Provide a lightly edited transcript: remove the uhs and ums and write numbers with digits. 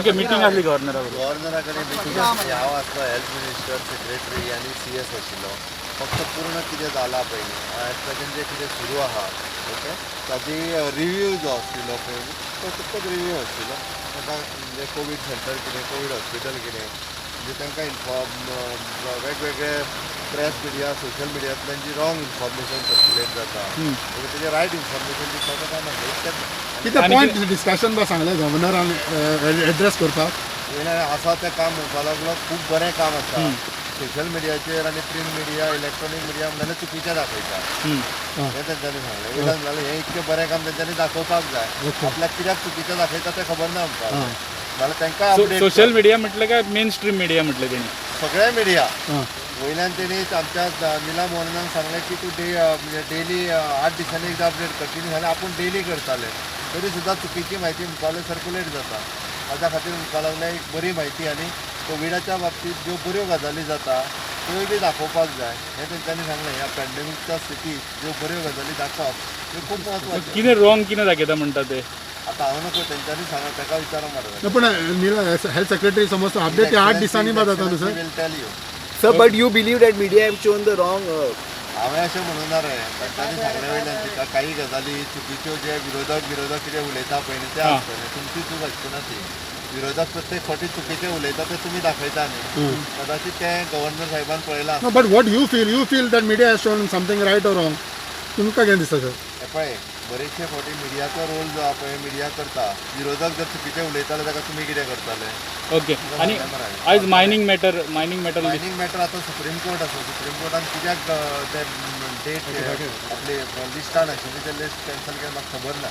Okay, meeting आसली गव्हर्नरा बरोबर. गव्हर्नरा कडेन मिटींग आसली. हांव आसलो, हेल्थ मिनिस्टर, सेक्रेटरी आनी सीएस आशिल्लो. फक्त पूर्ण कितें जालां पळय न्ही, एट प्रेझेंट जें कितें सुरू आहा, ओके, ताजी रिव्यू जो आशिल्लो पळय न्ही, तो फक्त रिव्यू आशिल्लो ताका. म्हणजे कोवीड सेंटर कितें, कोवीड हॉस्पिटल कितें, म्हणजे तांकां इन्फॉर्म, वेगवेगळे प्रेस मिडिया, सोशल मिडियांतल्यान जी रॉंग इन्फॉर्मेशन सर्क्युलेट जाता, ओके, तेजें रायट इन्फॉर्मेशन दिता ताका मागीर. कितें पॉयंट डिस्कशन बा सांगलें गव्हर्नरान एड्रेस करपाक? वयल्यान आसा तें काम म्हणपाक लागलो, खूब बरें काम आसा. सोशल मिडियाचेर आनी प्रिंट मिडिया, इलेक्ट्रॉनीक मिडिया म्हणल्यार चुकीचें दाखयता, हें तेंच्यांनी सांगलें. वयल्यान म्हणल्यार हें इतकें बरें काम तेंच्यांनी दाखोवपाक जाय. आपल्याक कित्याक चुकीचें दाखयता तें खबर ना म्हणपाक जाल्यार तांकां अपडेट. सोशल मिडिया म्हटलं काय मेन स्ट्रीम मिडिया म्हटलं तेणी? सगळे मिडिया. वयल्यान तेणी आमच्या निला मोहनान सांगलें की तूं डे म्हणजे डेली 8 दिसांनी एकदां अपडेट कर. तिणी सांगलें आपूण डेली करताले, तरी सुद्दां चुकीची म्हायती म्हणपाक लागले सर्कुलेट जाता. ताच्या खातीर म्हणपाक लागले एक बरी म्हायती आनी कोविडाच्या बाबतींत ज्यो बऱ्यो गजाली जाता त्योय बी दाखोवपाक जाय, हें तेंच्यांनी सांगलें. ह्या पॅन्डेमिकच्या स्थितीत ज्यो बऱ्यो गजाली दाखोवप ह्यो खूब म्हत्वाच्यो. कितें रॉंग कितें दाखयता म्हणटा ते? आतां हांव नको, तेंच्यांनी सांगा, ताका विचारूंक मरे. पूण हेल्थ सेक्रेटरी समज अपडेट ते 8 दिसांनी बा जाता न्हू sir? Will tell you. Sir, but you believe that media have shown the wrong हांवें अशें म्हणूं ना रे. तांच्यांनी सांगले वयल्यान तिका काही गजाली चुकीच्यो, जे विरोधक कितें उलयता पळय न्ही, तें आसतलें. तुमची चूक आसची ना ती. विरोधक प्रत्येक फावटी चुकीचें उलयता तें तुमी दाखयता न्ही, कदाचित तें गव्हर्नर साहेबान पळयलां. No, but what you feel, you feel that media has shown something right or wrong? तुमकां कितें दिसता सर? हें पळय, बरेचशे फावटी मिडियाचो रोल जो आहा पळय, मिडिया करता. विरोधक जर चुकीचें उलयताले, ताका तुमी कितें करताले? ओके, आनी आयज mining matter, mining matter. Mining matter आतां सुप्रीम कोर्ट आसा. सुप्रीम कोर्टान कित्याक ते डेट आपली लिस्टान आशिल्ली ते लिस्ट कॅन्सल केलें, म्हाका खबर ना.